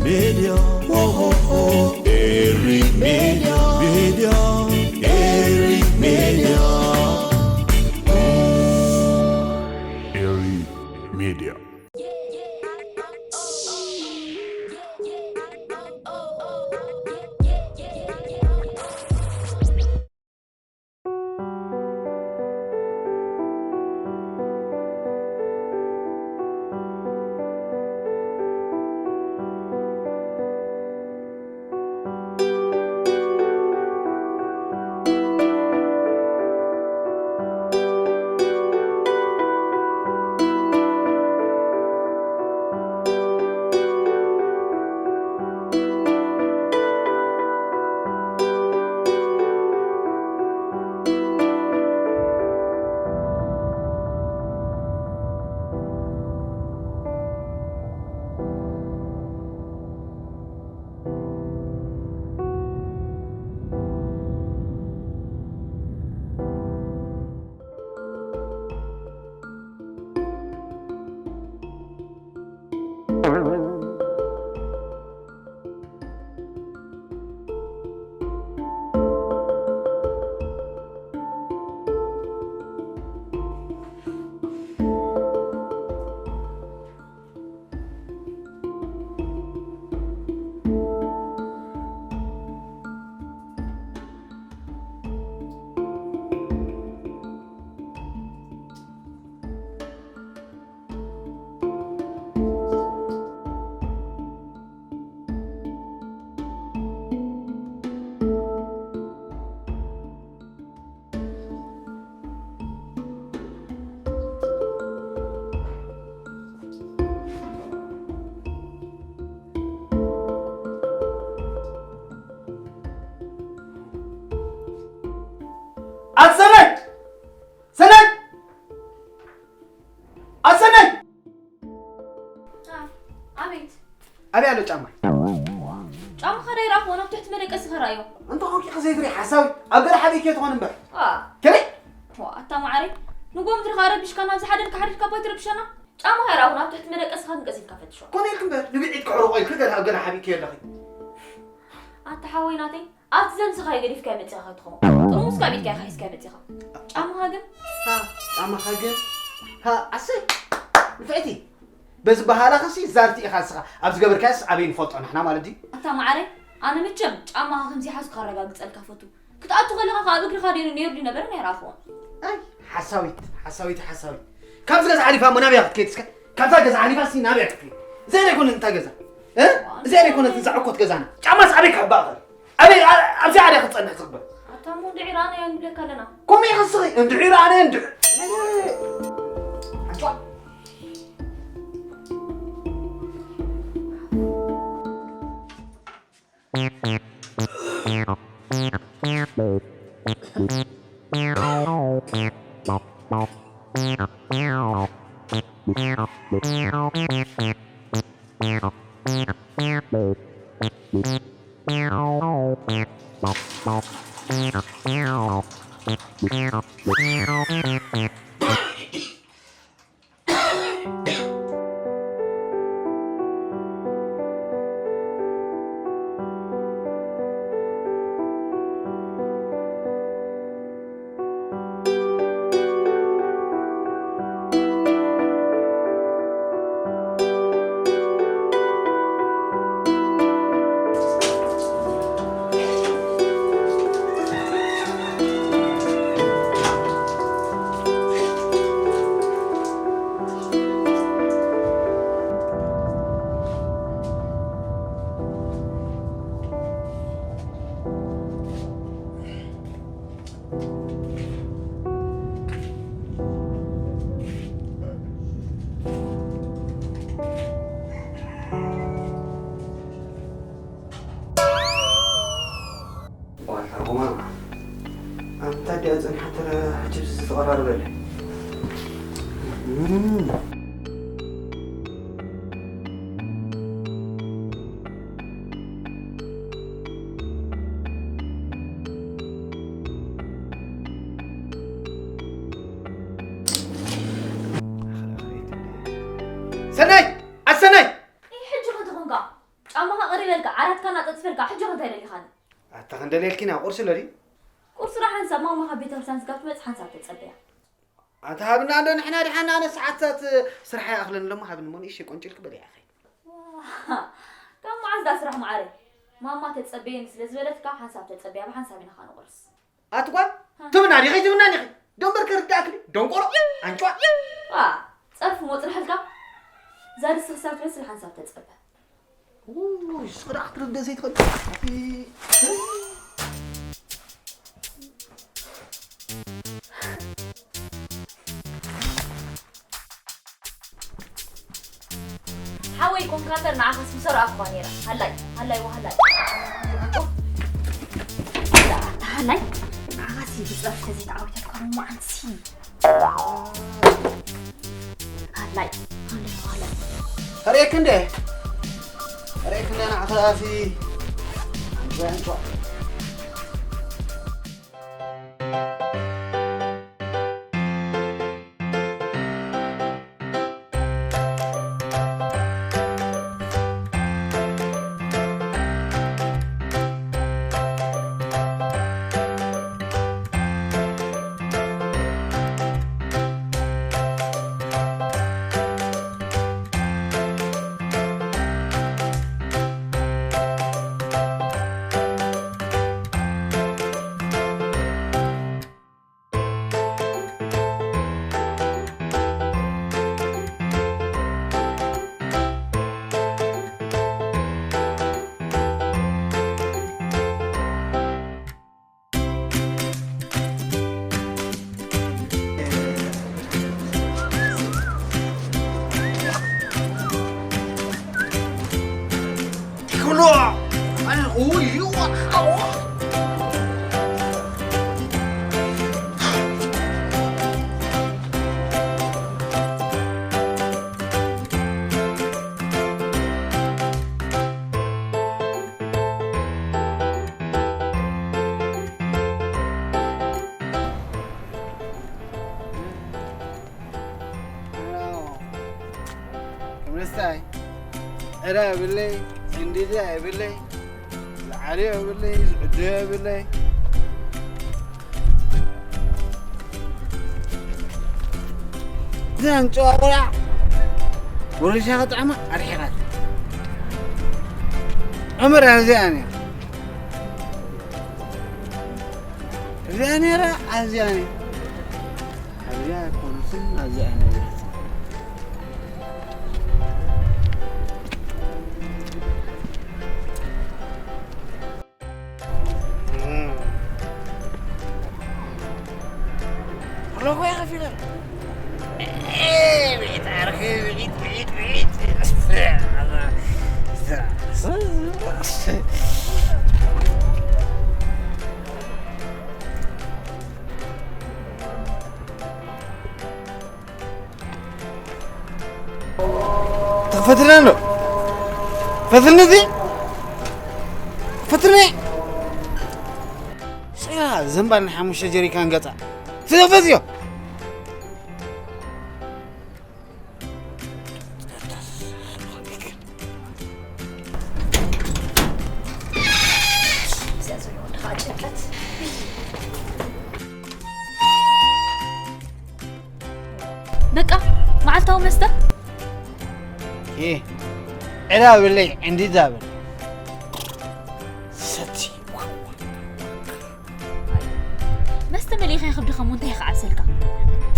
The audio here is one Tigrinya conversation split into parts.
Media, oh, oh, oh. Eric Media, Media, Eric Media. Eric Media. ኣሰናይ! ሰናይ! ኣሰናይ! አ፣ ኣቤት። ኣበይ ኣሎ ጫማ? ጫማ ኸራ ይረኣኹ፣ ናብ ትሕቲ መደቀሲ ኸራዮ። እንተ ኾንኪ ኸዘይትርኢ ሓሳዊ፣ ኣብ ገለ ሓቢእኪ ትኾን እምበር። ዋ። ከመይ? ዋ፣ ኣታ መዓረይ፣ ንጎ ምድሪ ኸኣ ረቢሽካ፣ ናብዚ ሓደርካ ሓዲርካ እባ ኣይትረብሸና። ጫማ ኸይረኣኹ፣ ናብ ትሕቲ መደቀሲ ኸንቀስ ኢልካ ፈትሾ። ኮነ ኢልክ እምበር፣ ንብዒት ክዕርቆ ኢልክ ገለ ኣብ ገለ ሓቢእኪ ኣለኺ። ኣታ ሓወይ ናተይ፣ ኣብቲ ዘምስኻዮ ገዲፍካዮ መጺኻ ከይትኸውን። ጥርሙስካ ኣብ ኢድካ ኢኻ ሒዝካዮ መጺኻ። ጫማኻ ግን? ሃ፣ ጫማኻ ግን? ሃ፣ ኣሰይ! ንፍዕቲ! በዚ በሃላኻሲ ዛርቲ ኢኻ ንስኻ። ኣብ ዝገበርካዮስ ኣበይ ንፈልጦ ንሕና ማለት ድዩ? ኣታ መዓረይ፣ ኣነ መቸም ጫማኻ ከም ዘይሓዝኩ ከረጋግጸልካ ፈቱ። ክትኣቱ ከለኻ ከኣ ኣብ እግርኻ ድዩ ነይሩ ድዩ ነበረ? ናይ ረኣኽዎ። ኣይ፣ ሓሳዊት፣ ሓሳዊት፣ ሓሳዊት። ካብዚ ገዛ ሓሊፋ እሞ ናበይ ክትከይድ እስከ? ካብዛ ገዛ ሓሊፋ ሲ ናበይ ክትከይድ? እዚኣ ዶ ኣይኮነትን እታ ገዛ? እ? እዚኣ ዶ ኣይኮነትን እዛ ዕኮት ገዛና? ጫማስ ኣበይ ክሕባእ እኽእል? ኣበይ፣ ኣ-፣ ኣብዚኣ ድያ ክትጸንሕ ዝኽበር? ኣታ እሞ እንድዒ ረኣናዮ ንብለካ ኣለና። ከምኡ ኢኺ እስኺ፣ እንድዒ ረኣናዮ፣ እንድዒ። ኣታ። ዋላ ሮማ፣ ኣንታ ድያ ጸኒሓ ተረ ሕጂ ብዚ ዝተቐራረበለ። እም። ሰናይ! ኣሰናይ! ይህ ሕጂ ኸ ተኾንካ? ጫማኻ ከደሊኻኒ። ኣታ ክንደልየልኪ ናብ ቁርሲ ለዲ? ቁርሲ ዶ ሓንሳብ ማማ ካብ ቤተክርስትያን ስጋብ ትመጽእ ሓንሳብ ተጸበያ። ኣታ ሃብና እንዶ ንሕና ድሓን ኣነ ሰዓታት ስራሕ ይኣኽለን ኣለሞ ሃብኒ እሞ ንእሽተይ ቆንጭልኪ በሊዐ ኸይ። ዋእ፣ ካብ መዓዝ ዳ ስራሕ መዓረይ? ማማ ተጸበየኒ ስለ ዝበለትካ ሓንሳብ ተጸበያ ብሓንሳብ ኢና ኸኣ ንቑርስ። ኣቲ ጓል፣ ትብና ዲኺ፣ ትብና ዲኺ? ደንበር ከርዳእክ ዲ? ደንቆሮ፣ ኣንጭዋ። ዋ፣ ጸርፊ ሞጽርሕልካ። ዛርስ ክሳብ ትበስል ሓንሳብ ተጸበ። ውይ፣ ንስኺ ደኣ ክትርደእ ዘይትኽእሊ። ኣቲ፣ ሓወይ ኮንካ እምበር ንዓኻስ ምሰ ረኣኹኻ ነይረ። ሃላይ፣ ሃላይ ወሃላይ። ኣታ ሃላይ፣ ንዓኻሲ ብጸርፊ ተዘይተዓዊተልካ ሎማዓንትሲ። ሃላይ፣ ሃላይ ወሃላይ። ርኤክ እንደ፣ ርኤክ እንደ ንዓኻሲ ኣንተ ኣንተ። ክምስታይ ዕረ የብለይ፣ እንዲዛ የብለይ፣ ዝዓልዮ የብለይ፣ ዝዕድዮ የብለይ። እዘን ጨዋ ቆልዓ ወሪሻ ክጥዕማ ኣርሒቓት። ዕምር ኣብዚኣ ነይራ። እዚኣ ነይራ፣ ኣብዚኣ ነይራ። ኣብዚኣ ኣይኮነትን፣ ኣብዚኣ ነበረት። ሎጎ ኢኻ ፊልም። ብዒት ዓርኪ፣ ብዒት፣ ብዒት፣ ብዒት። ትኽፈትልና እንዶ? ፈትልኒ እዚ? ፈትልኒ። ስጋ ዘንባል ናይ ሓሙሽተ ጀሪካን ገጻ። ስጋ ፈትዮ። በቃ፣ መዓልታዊ መስተ? እ፣ ዕዳ ብለይ፣ ዕንዲ ዛብል። ሰቲ። መስተ መሊእኻ ይኸብድኻ እሞ እንታይ ክዓብሰልካ?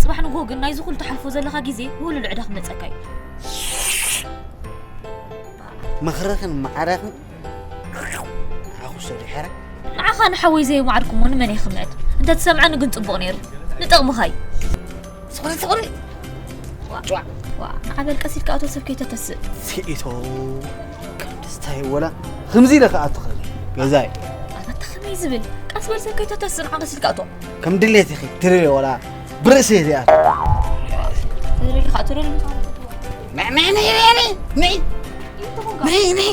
ጽባሕ ንግሆ ግን ናይዚ ኩሉ ትሓልፎ ዘለኻ ግዜ ውህሉል ዕዳ ክመጸካ እዩ። ምኽርኽን ማዕረኽን ንዓኹ ሰዲሐረ። ንዓኻ ንሓወይ ዘየማዕርኩ እሞ ንመን እየ ክምዕድ? እንተትሰምዓኒ ግን ጽቡቕ ነይሩ። ንጥቕምኻ እዩ። ስቑሪ፣ ስቑሪ። ዋ፣ ጭዋ። ዋ፣ ንዓበል ቀስ ኢልካ ኣቶ ሰብ ከይተተስእ። ስኢቶ። ከም ደስታይ ወላ ከምዚ ኢለ ክኣቱ ኸእል ገዛይ። ኣታ ከመይ ዝብል? ቀስ በል ሰብ ከይተተስእ ንዓ ቀስ ኢልካ ኣቶ። ከም ድሌት ኢኺ ትሪኦ ወላ ብርእሲ እዚኣ። ትሪኦ ኢኻ ትሪኦ። ነይ፣ ነይ፣ ነይ፣ ነይ፣ ነይ። ነይ፣ ነይ።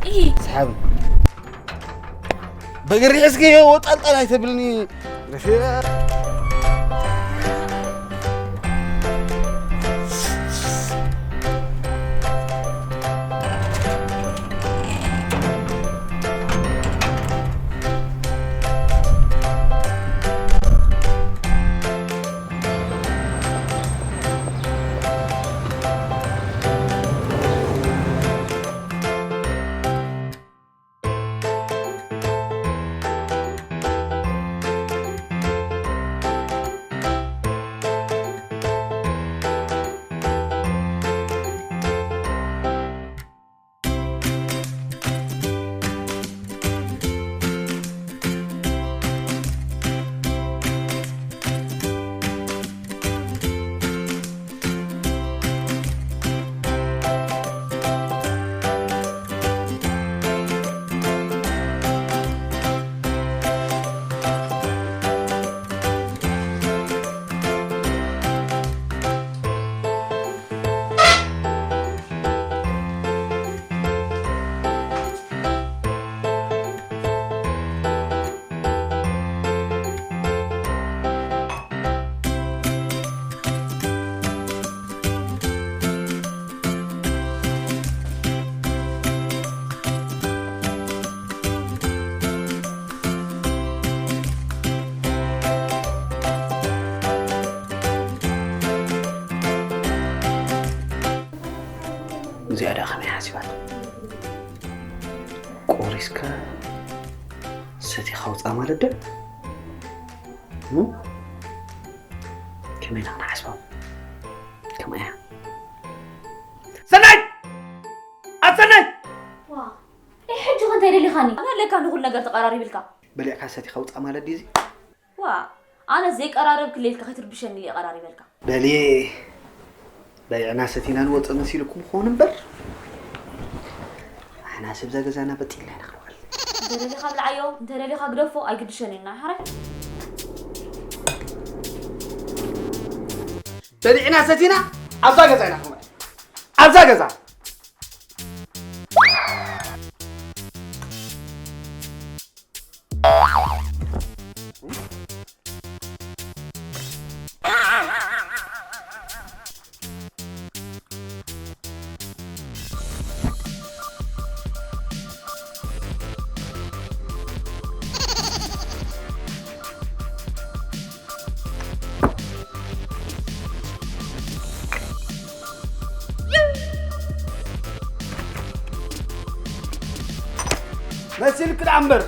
እይ። ሰሓቢ። በግሪ ሒዝኪ ወጣልጣል ኣይተብልኒ። እዚኣ ደኣ ከመይ ሓሲባቶ? ቆሪስካ ሰቲኻ ውፃእ ማለት ዶ? እም? ከመይ ኢና ክንሓስቦም? ከምኣ እያ። ሰናይ! ኣት ሰናይ! ዋ፣ ናይ ሕጂ ኸ እንታይ ደሊኻኒ? ኣነ ኣለካ ንኹሉ ነገር ተቐራሪብልካ። በሊዕካ ሰቲኻ ውፃእ ማለት ድዩ እዚ? ዋ፣ ኣነ ዘይቀራረብ ክልልካ ከይትርብሸኒ ኢለ ቀራሪበልካ። በሊ፣ በሊዕና ሰቲና ንወፅእ መሲልኩም ክኸውን እምበር፣ ንሕና ስብዛ ገዛና በጢልና ኢና ክንውዕል። እንተ ደሊኻ ብልዓዮ፣ እንተ ደሊኻ ግደፎ፣ ኣይግድሸን ኢና፣ ሓራይ። በሊዕና ሰቲና ኣብዛ ገዛ ኢና ክንውዕል። ኣብዛ ገዛ። መሲልክ ደኣ እምበር።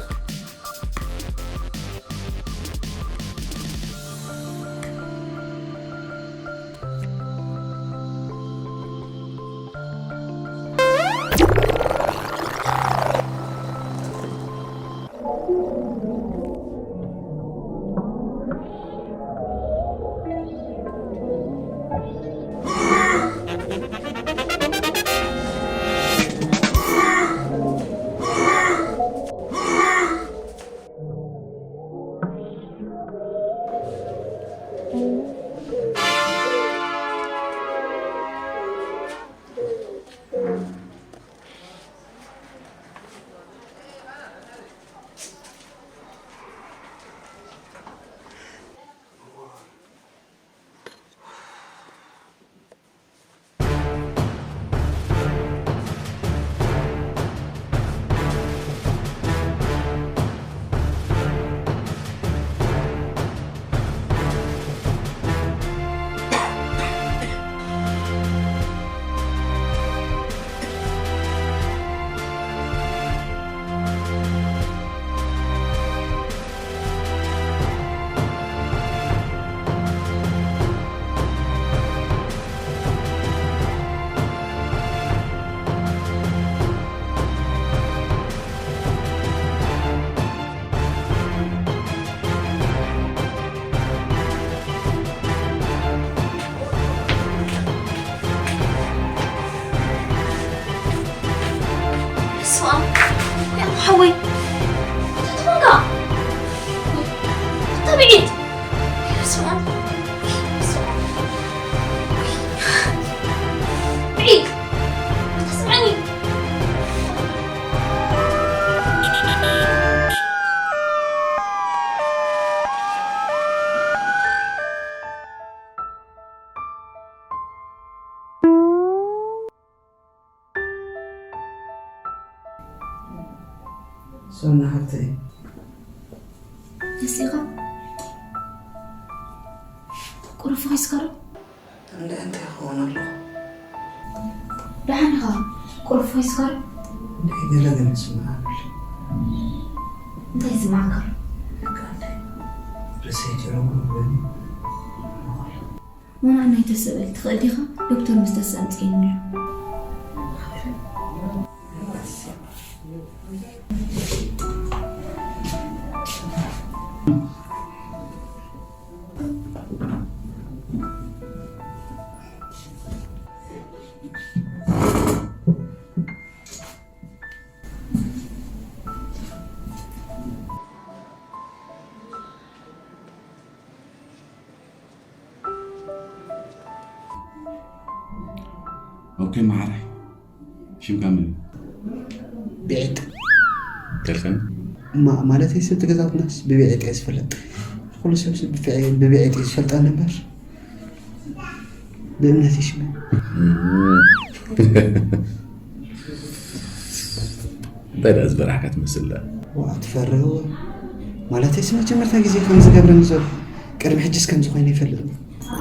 ስማ፣ ያ ሓወይ፣ እንታይ ትኾንካ? ተብዒት። ስማ፣ ስማ። ብዒት። ተስማዕኒ። ሶና ሓፍተይ። መሲኻ? ቁሩብ ሒዝካ ዶ? እንደ እንታይ ክኸውን ኣለዎ? ደሓን ኢኻ? ቁሩብ ሒዝካ ዶ? እንደ ገለ ገለ ስምዓብል። እንታይ ይስምዓካ? በቃ እንታይ? ርእሰይ ጭርም ይብለኒ። ዋላ ናይ ተሰበል ትኽእል ዲኻ? ዶክተር ምስ ተስእ ኣምጽኤኒ ነይሩ። ኦኬ፣ መሓራይ፣ ሽምካ መን እዩ? ብዒጥ። ከልከን? ማ-፣ ማለተይ፣ ሰብ ተገዛውትናስ ብብዒጥ እየ ዝፍለጥ። ኩሉ ሰብ፣ ሰብ ብብዒ-፣ ብብዒጥ እዩ ዝፈልጠኒ እምበር፣ ብእምነት ይሽመ። እም። እንታይ ደኣ ዝበራሕካ ትመስል ደኣ? ዋ፣ ትፈርህ እወ። ማለተይስ መጀመርታ ግዜ ከም ዝገብረኒ ዘሎ፣ ቅድሚ ሕጅስ ከምዚ ኮይኑ ኣይፈልጥን።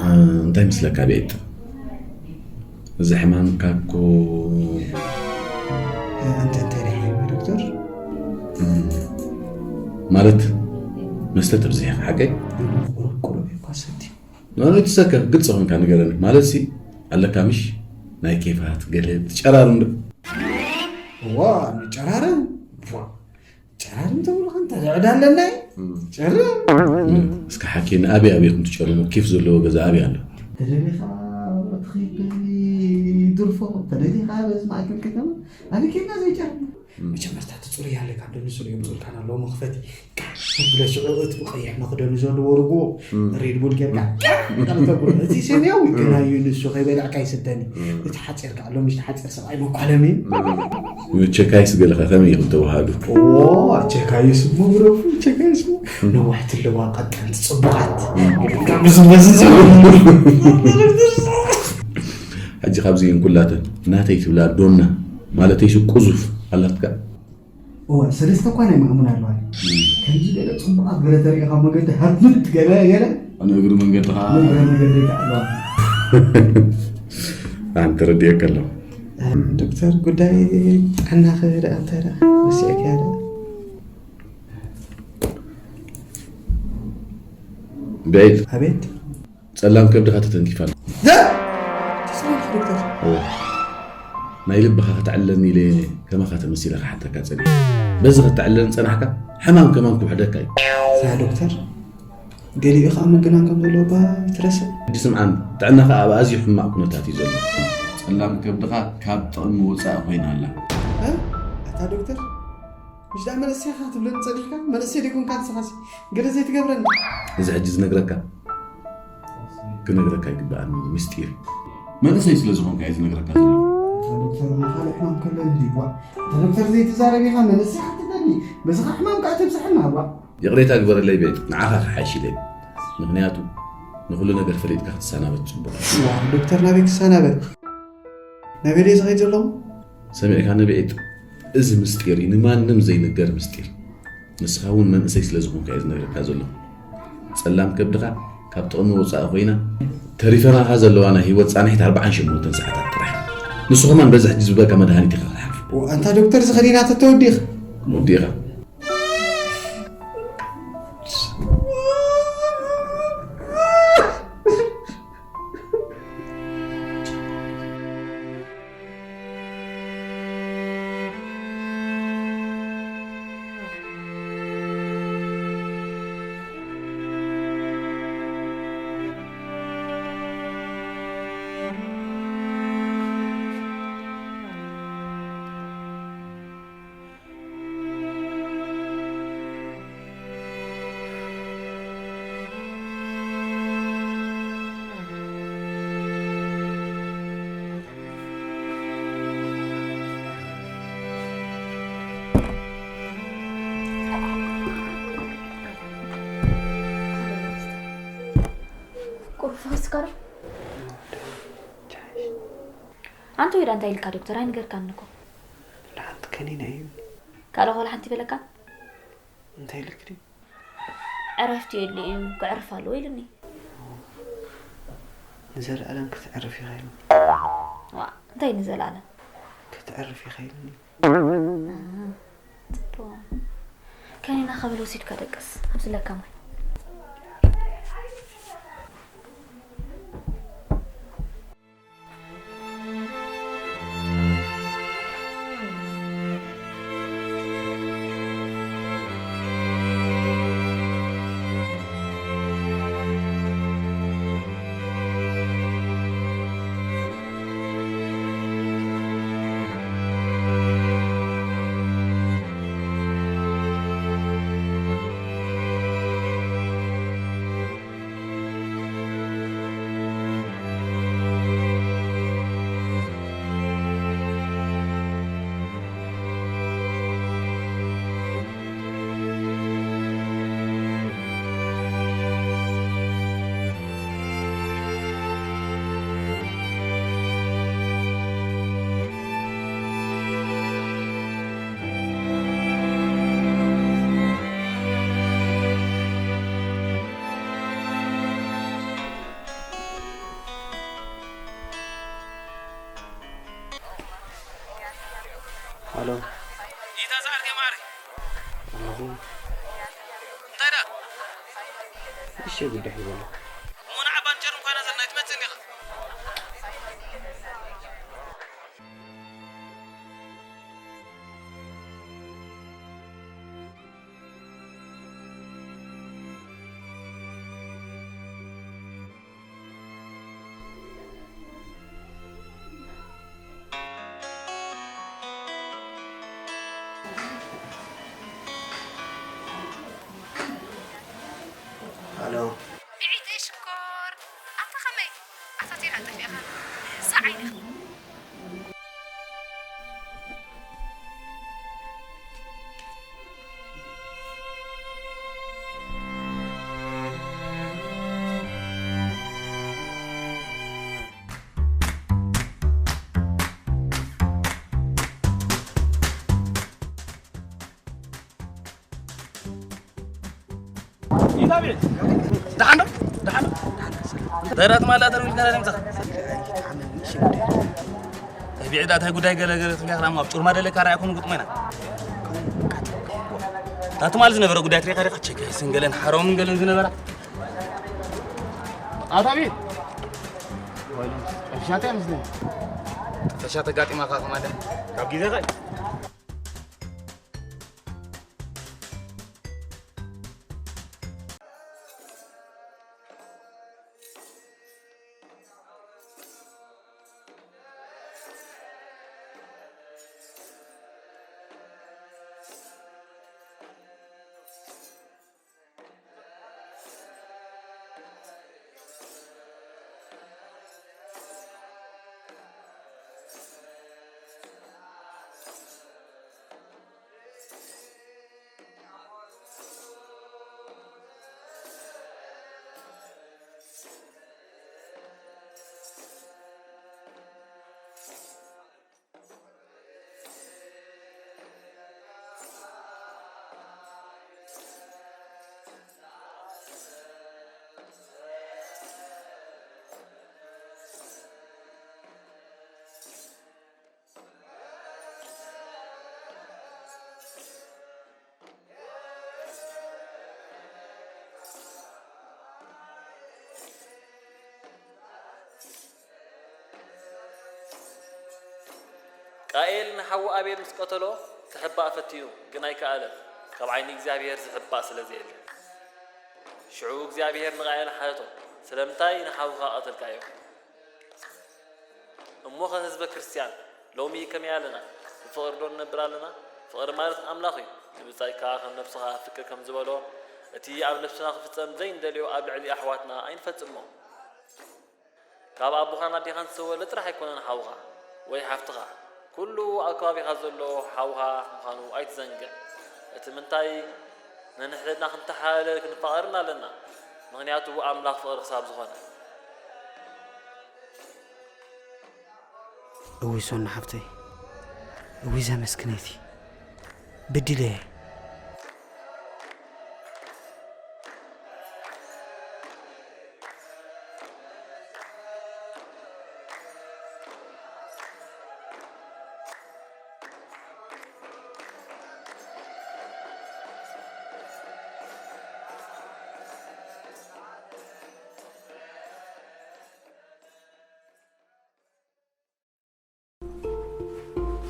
እ፣ እንታይ ይመስለካ ብዒጥ? እዚ ሕማም ካብ ኮ-፣ ማለት መስተ ተብዚሕ ሓቀይ? ቁሩብ ቁሩብ እኳ ሰቲ። ማለት ትሰከር ግልጽ ኾንካ ንገረኒ። ማለት ሲ ኣለካ ምሽ ናይ ኬፋት ገለ ትጨራሩ እንዶ? ዋ ንጨራረን ዋ ጨራረን ተብሉ ኸንታ ዕዳ ኣለና። ጨራረን እስከ ሓኪ ንኣበይ ኣበይ ኹም ትጨርሙ? ኬፍ ዘለዎ ገዛ ኣበይ ኣሎ? ተደሊኻ ትኸይድ በዚ ድርፎ ተደሊኻ በዚ ማእከል ከተማ ኣበይ ኬድና ዘይጨርሙ? መጀመርታ ትጽሩ ያለ ካብ ደንሱ እዮም ጽልካና ኣለዎ መኽፈቲ ብለ ሽዑ እቲ ብቐይሕ መኽደኑ ዘለዎ ርግቦ ሬድ ቡል ጌርካ ቃል ተብሎ እቲ ሰማያዊ ግና እዩ ንሱ ከይበላዕካ ይስተኒ እቲ ሓጺር ከዓ ሎሚ ሓጺር ሰብኣይ መኳለሚ እዩ። ቸካይስ ገለኻ ከመይ ኢኹም ተዋሃዱ? ቸካይስ እሞ ብረፉ ቸካይስ እሞ ነዋሕቲ ኣለዋ ቀጠንቲ ጽቡቓት ካብ ዝመዝዘ ሕጂ ካብዚ እንኩላተን ናተይ ትብላ ዶና ማለተይሲ ቁዙፍ ኣላትካ። እወ ሰለስተ እኳ ናይ ማእሙን ኣለዋ። ከምዚ ገለ ጽቡቓት ገለ ተሪኢኻ መገዲ ሃትምት ገለ ገለ ንእግሪ መንገድኻ ንእግሪ መንገዲ ኣለዋ። ኣንተ ረድኤካ ኣሎ። ዶክተር ጉዳይ ጥዕናኸ ደኣ እንታይ ደኣ ረሲዕካያ ደኣ? ብዒድ ኣቤት። ጸላም ከብድኻ ተተንኪፋ ኣላ። ደ ተስማዕካ ዶክተር። እወ። ናይ ልብኻ ከተዕልለኒ ኢለ ከማኻ ተመሲለ ክሓተካ ጸኒሐ። በዚ ከተዕልለኒ ጸናሕካ ሕማም ከማን ክውሕደካ እዩ። ሳ ዶክተር ገሊኡ ከኣ ምግናን ከም ዘለዎ እባ ይትረስዕ። ሕጂ ስምዓኒ፣ ጥዕናኻ ኣብ ኣዝዩ ሕማቕ ኩነታት እዩ ዘሎ። ጸላም ከብድኻ ካብ ጥቕሚ ወጻኢ ኮይና ኣላ። እ? ኣታ ዶክተር? ምሽ ደኣ መንእሰይ ኢኻ ትብለኒ ጸኒሕካ? መንእሰይ ደይኮንካ ንስኻሲ ገለ ዘይትገብረኒ። እዚ ሕጂ ዝነግረካ ክነግረካ ይግብኣኒ፣ ምስጢር እዩ። መንእሰይ ስለ ዝኾንካ እየ ዝነግረካ ዘለኹ። እታ ዶክተር ናይ ካልእ ሕማም ከሎ እንዲ ቧ። እታ ዶክተር ዘይትዛረብ ኢኻ መንእሰይ ኢኻ ትብለኒ። በዚ ኸኣ ሕማም ከኣ ተብዝሐልና ቧ። ይቕሬታ ግበረለይ ቤት፣ ንዓኻ ክሓይሽ ኢለ። ምኽንያቱ ንኹሉ ነገር ፈሊጥካ ክትሰናበት ጽቡቕ እዩ። ዋው ዶክተር ናበይ ክሰናበት? ናበይ ድየ ዝኸይድ ዘለኹ? ሰሚዕካ ንብዒጥ፣ እዚ ምስጢር እዩ፣ ንማንም ዘይንገር ምስጢር። ንስኻ እውን መንእሰይ ስለ ዝኾንካ እየ ዝነግረካ ዘለኹ። ጸላም ከብድኻ ካብ ጥቕሚ ወጻኢ ኮይና ተሪፈናኻ ዘለዋ ናይ ህይወት ጻንሒት ኣርብዓን ሸሞንተን ሰዓታት ጥራሕ። ንሱ ከማን በዚ ሕጂ ዝበልካ መድሃኒት ኢኻ ክትሓልፎ። ኣንታ ዶክተር እዚ ከኒና ተተወዲኻ። ወዲኻ። ቁሩብ ፈኺስካ ዶ? ኣንተ ወይዳ እንታይ ኢልካ ዶክተር ኣይነገርካን እኮ። ንሓንቲ ከኒና እዩ። ካልእ ወላ ሓንቲ በለካ? እንታይ ኢልክ ድዩ? ዕረፍቲ የድልዮ እዩ፣ ክዕርፍ ኣለዎ ኢሉኒ። ንዘለኣለም ክትዕርፍ ኢኻ ኢሉኒ። ዋ፣ እንታይ ንዘለኣለም? ክትዕርፍ ኢኻ ኢሉኒ። ኣሃ፣ ጽቡቕ። ከኒና ከብል ወሲድካ ደቅስ፣ ኣብስለካ ማይ። Halo. Ita saat kemarin. Halo. ችግር ይበላል። እሞ ንዓ ባንጀር እንኳን ዘናይ ትመጽእ እንዲኻ። ሃሎ። ብዒተይ ሽኮር፣ ኣታ ከመይ? ኣታ ቴራ ጠፊእኻ? ሳዕ ዓይንኻ። ደሓን ዶ? ደሓን ዶ? ደረት ማላ ተርሚል ከረ ንምጻ። ተቢዕ ዳ ታይ ጉዳይ ገለ ገለ ትብያ ክራም ኣብ ጩርማ ደለ ካራ ይኩን ጉጥመና። ታትማል ዝነበረ ጉዳይ ትሪኻ ሪኻ ቸክ ስንገለን ሓሮምን ገለን ዝነበራ። ኣታቢ። ወይሎም። ተሻተ ምስልን። ተሻተ ጋጢማ ካኸማለ። ካብ ግዜ ኸይ ቃኤል ንሓዉ ኣቤል ምስ ቀተሎ ክሕባእ ፈትዩ፣ ግን ኣይከኣለን፣ ካብ ዓይኒ እግዚኣብሄር ዝሕባእ ስለ ዘየለ። ሽዑ እግዚኣብሄር ንቃኤል ሓተቶ፣ ስለምንታይ ንሓውኻ ቀተልካዮ? እሞኸ ህዝበ ክርስትያን፣ ሎሚ ከመይ ኣለና? ብፍቕሪ ዶ ንነብር ኣለና? ፍቕሪ ማለት ኣምላኽ እዩ። ንብጻይካ ከም ነብስኻ ኣፍቅር ከም ዝበሎ፣ እቲ ኣብ ነብስና ክፍጸም ዘይንደልዮ ኣብ ልዕሊ ኣሕዋትና ኣይንፈጽሞ። ካብ ኣቦኻን ኣዴኻን ዝተወልደ ጥራሕ ኣይኮነን ሓውኻ ወይ ሓፍትኻ። ኩሉ ኣብ ከባቢኻ ዘሎ ሓውኻ ምዃኑ ኣይትዘንግዕ። እቲ ምንታይ፣ ነንሕድሕድና ክንተሓላለል ክንፋቐርን ኣለና። ምኽንያቱ ኣምላኽ ፍቕሪ ክሳብ ዝኾነ። እውይ ሶና ሓፍተይ፣ እውይ ዘመስክነይቲ፣ በዲለ እየ።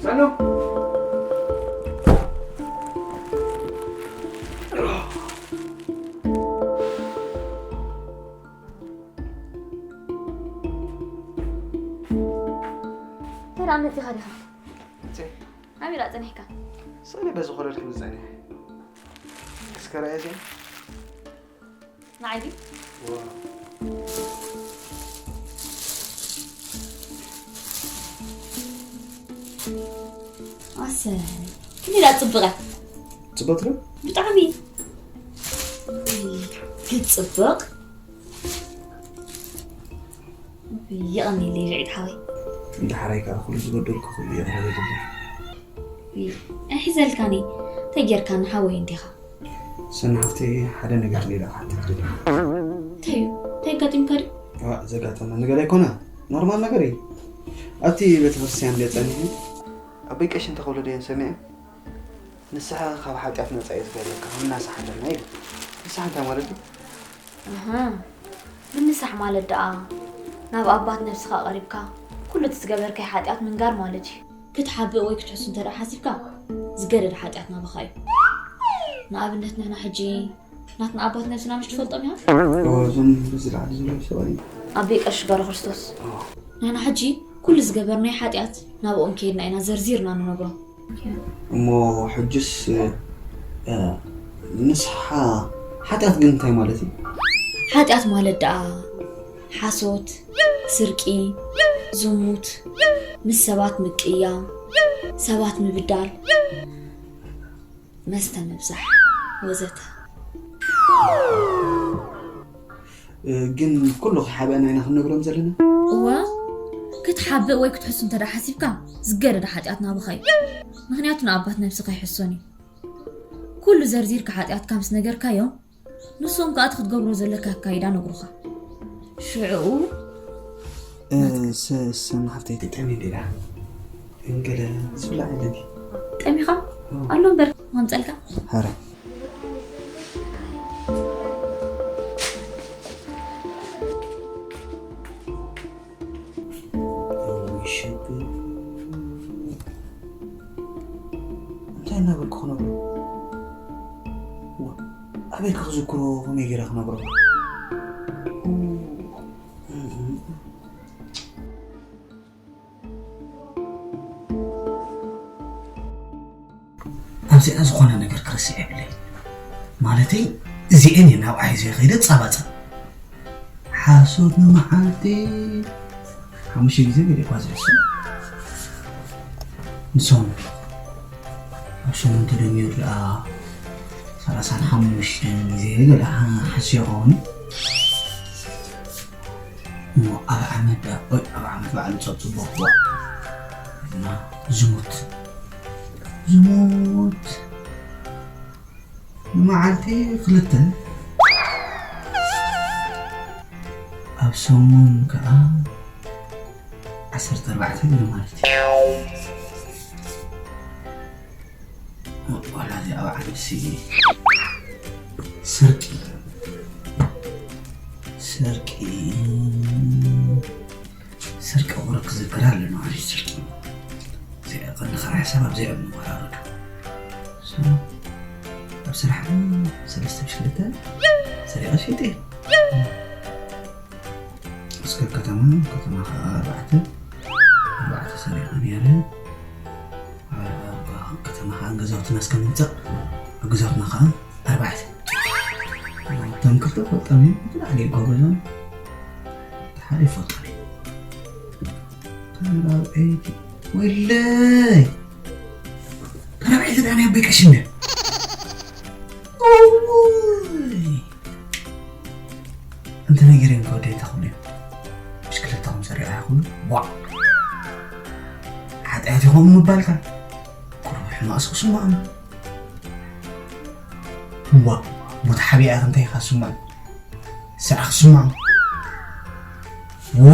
ሰኑ። እንታይ ደኣ መጺኻ ዲኻ? እንታይ? ኣበይ ደኣ ጸኒሕካ? ስእሊ በዚ ኮለል ክብል ጸኒሐ። እስከ ርኣየ ዘይ? ንዓይ ድዩ? ዋው። ኣሰይ፣ ክንደይ ደኣ ጽብቕ እያ። ጽብቕቲ ዶ? ብጣዕሚ። ክትጽብቕ። የቐንየለይ ልዒድ ሓወይ። እንዳ ሓራይ ከኣ ኩሉ ዝበደልኩ ኩሉ እየ ክህበ ይግባእ። ኣይ፣ ሒዘልካኒ። እንታይ ጌርካኒ ሓወይ እንዲኻ? ሰኒ ሓፍተይ፣ ሓደ ነገር እኒኤ ኢለ ክሓተኪ ደልየ። እንታይ እዩ? እንታይ ኣጋጢምካ ድዩ? እዋእ፣ ዘጋጠመ ነገር ኣይኮነ። ኖርማል ነገር እዩ። ኣብቲ ቤተክርስትያን ድየ ጸኒሐ? ኣቦይ ቀሺ እንተ ክብሉ ድየ ሰሚዐ? ንስኻ ካብ ሓጢኣት ነጻ እዩ ዝገብረካ፣ ክንናሳሕ ኣለና ኢሉ። ንስኻ እንታይ ማለት እዩ? ኣሃ፣ ምንሳሕ ማለት ደኣ ናብ ኣባት ነብስኻ ቀሪብካ ኩሉ እቲ ዝገበርካዮ ሓጢኣት ምንጋር ማለት እዩ። ክትሓብእ ወይ ክትሕሱ እንተ ደኣ ሓሲብካ ዝገደደ ሓጢኣት ናባኻ እዩ። ንኣብነት ንሕና ሕጂ ናትና ኣባት ነብስና ምሽ ትፈልጦም ኢኻ? እዎ፣ እዞም ብዝለዓሊ ዘለዉ ሰብኣይ። ኣቦይ ቀሺ ገብረ ክርስቶስ። እዎ። ንሕና ሕጂ ኩሉ ዝገበርናዮ ሓጢኣት ናብኦም ከይድና ኢና ዘርዚርና ንነግሮም። እሞ ሕጅስ፣ እ፣ ንስሓ ሓጢኣት ግን እንታይ ማለት እዩ? ሓጢኣት ማለት ደኣ ሓሶት፣ ስርቂ፣ ዝሙት፣ ምስ ሰባት ምቅያም፣ ሰባት ምብዳል፣ መስተ ምብዛሕ ወዘተ። እ፣ ግን ኩሉ ክሓብአና ኢና ክንነግሮም ዘለና? እወ፣ ክትሓብእ ወይ ክትሕሱ እንተ ደኣ ሓሲብካ ዝገደደ ሓጢኣት ናባኻ እዩ። ምኽንያቱ ንኣባት ነብስኻ ኣይሕሶን እዩ። ኩሉ ዘርዚርካ ሓጢኣትካ ምስ ነገርካዮም፣ ንሶም ከኣ እቲ ክትገብሮ ዘለካ ኣካይዳ ነግሩኻ። ሽዕኡ እ፣ ሰ-፣ ሰና ሓፍተይ፣ ጠሚየ እንዴ ደኣ? እንገለ ዝብላዕ የለን። ጠሚኻ? እዎ። ኣሎ እምበር፣ ከምጸልካ። ሃረ። እውይ፣ ሽግር። እንታይ እናበልኩ ክነግሮ? ዋ፣ ኣበይ ክዝክሮ፣ ከመይ ገይረ ክነግሮ? ኣብዚኣ ዝኾነ ነገር ክርስዕ የብለይ። ማለተይ፣ እዚኤን እየን ኣብኣ ሒዘ ከይደ ጻባጻብ። ሓሶት ንመዓልቲ ሓሙሽተ ግዜ ገለ እኳ ዝሕሱ። ንሶም ኣብ ሰሙን ተደሚሩ ደኣ ሰላሳን ሓሙሽተን ግዜ ገለ ሓስዮ ኸውን። እሞ ኣብ ዓመት ደኣ፣ ኦይ፣ ኣብ ዓመት በዓል ጸብጽቦ፣ ዋ። እና ዝሙት። ዝሙት። ንመዓልቲ ክልተ። ኣብ ሰሙን ከኣ ዓሰርተ ኣርባዕተ ግዜ ማለት እዩ። ወላ እዚኣ በዓል ንሲ ስርቂ፣ ስርቂ፣ ስርቂ ቁሩብ ክዝክር ኣለና። ኣነ ስርቂ እዚኣ ቀንዲ ከራ ሕሳብ ኣብዚኣ ምወራረዱ። So፣ ኣብ ስራሕ ሰለስተ ብሽክለታ ሰሪቐ ሸይጠ። እስከ ከተማ፣ ከተማ ኸዓ ኣርባዕተ፣ ኣርባዕተ ሰሪቐ ነይረ። ኣብ ከተማ ኸዓ ገዛውትና እስከ ምምጻእ፣ ኣብ ገዛውትና ኸዓ ኣርባዕተ። እቶም ክልተ ፈልጦም እዮም፣ እቲ ላዕሊ ይጎበዞም፣ እቲ ሓደ ይፈልጦም እዩ። ተራብዐይቲ፣ ወይለይ! ተራብዐይቲ ደኣ ናይ ኣቦይ ቀሺ እንድያ። እውይ! እንተ ነጊረዮም ከወደይ እንታይ ክብሉ እዮም? ብሽክለታኹም ሰሪቐ ኣይኽብሉ? ዋእ! ሓጢኣት ኢኹም ምባልካ? ቁሩብ ሕማቕስ ክስምዖም። ዋእ! ቦታ ሓቢኣ እንታይ ኢኻ ዝስምዖም? ስራሕ ክስምዖም። ዎ!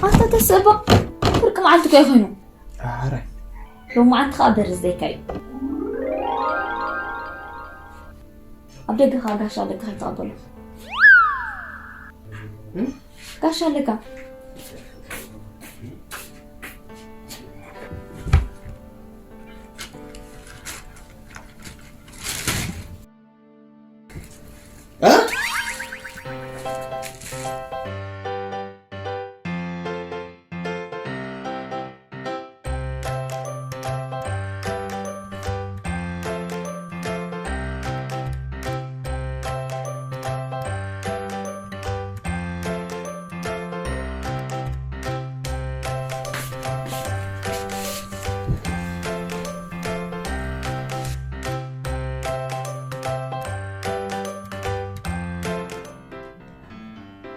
ኣታ ተስእባ፣ ፍርቂ መዓልቲ እኮ እዩ ኮይኑ። ኣረ። ሎማዓንቲ ከዓ በርዝደይካ እዩ። ኣብ ደገ ከዓ ጋሻ ኣለካ ከይተቐበሎ። እም? ጋሻ ኣለካ። እ?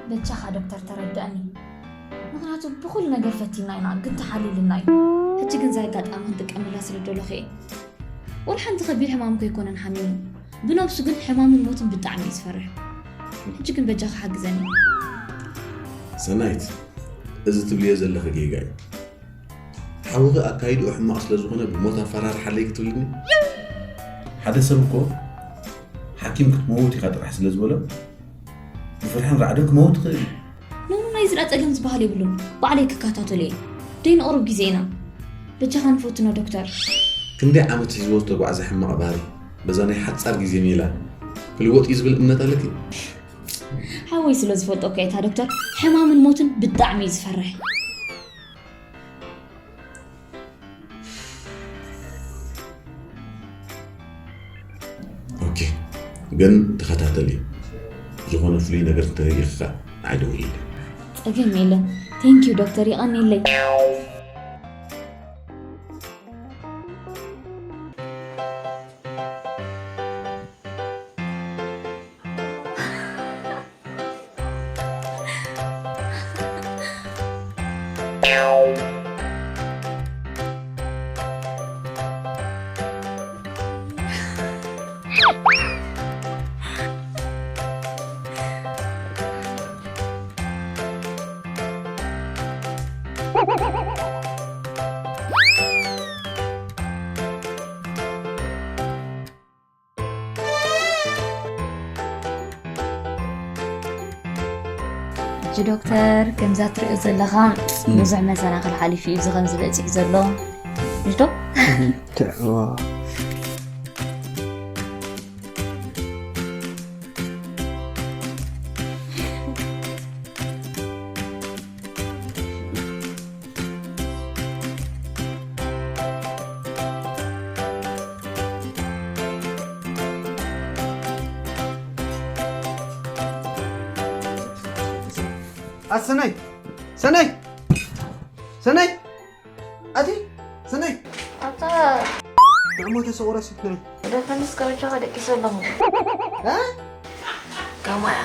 በጃኻ ዶክተር ተረድኣኒ። ምኽንያቱ ብኹሉ ነገር ፈቲና ኢና፣ ግን ተሓሊልና እዩ። ሕጂ ግን እዛ ኣጋጣሚ ክንጥቀመላ ስለ ደለኹ እየ። ወላ ሓንቲ ከቢድ ሕማም ከይኮነን ሓሚሙ። ብነብሱ ግን ሕማምን ሞትን ብጣዕሚ እዩ ዝፈርሕ። ሕጂ ግን በጃኻ ሓግዘኒ። ሰናይት፣ እዚ ትብልዮ ዘለኺ ጌጋ እዩ። ሓውኺ ኣካይድኡ ሕማቕ ስለ ዝኾነ ብሞት ኣፈራርሓለይ ክትብልኒ? ሓደ ሰብ እኮ ሓኪም ክትመውት ኢኻ ጥራሕ ስለ ዝበሎ ብፍርሕን ራዕድን ክመውት ይኽእል እዩ። ኖኖ፣ ናይ ዝርኣ ጸገም ዝበሃል የብሉን። ባዕለይ ክከታተሎ እየ። ደይንቕሩብ ግዜ ኢና። በጃኻ ንፈትኖ ዶክተር። ክንደይ ዓመት ሒዝዎ ዝተጓዕዘ ሕማቕ ባህሪ በዛ ናይ ሓጻር ግዜ ሜላ ክልወጥ እዩ ዝብል እምነት ኣለኪ? ሓወይ ስለ ዝፈልጦ እኮ እየ እታ ዶክተር። ሕማምን ሞትን ብጣዕሚ እዩ ዝፈርሕ። ኦኬ፣ ግን ተኸታተሊ። ዝኾነ ፍሉይ ነገር እንተሪኢኻ ንዓይ ደውልለይ። ጸገም የለን። ቴንክ ዩ ዶክተር፣ ይቐንየለይ። ሕጂ ዶክተር፣ ከምዛ ትሪኦ ዘለኻ ብዙሕ መሰናኽል ሓሊፉ እዩ እዚ ከምዚ በፂሑ ዘሎ። ምሽ ዶ? ትዕዋ። ኣሰናይ! ሰናይ! ሰናይ! ኣቲ! ሰናይ! ኣታ ንዕሞ ተሰቑረ ስት ናይ። ደፈንስ ከበጃኻ ደቂሰ ኣለኹ። እ? ከማያ።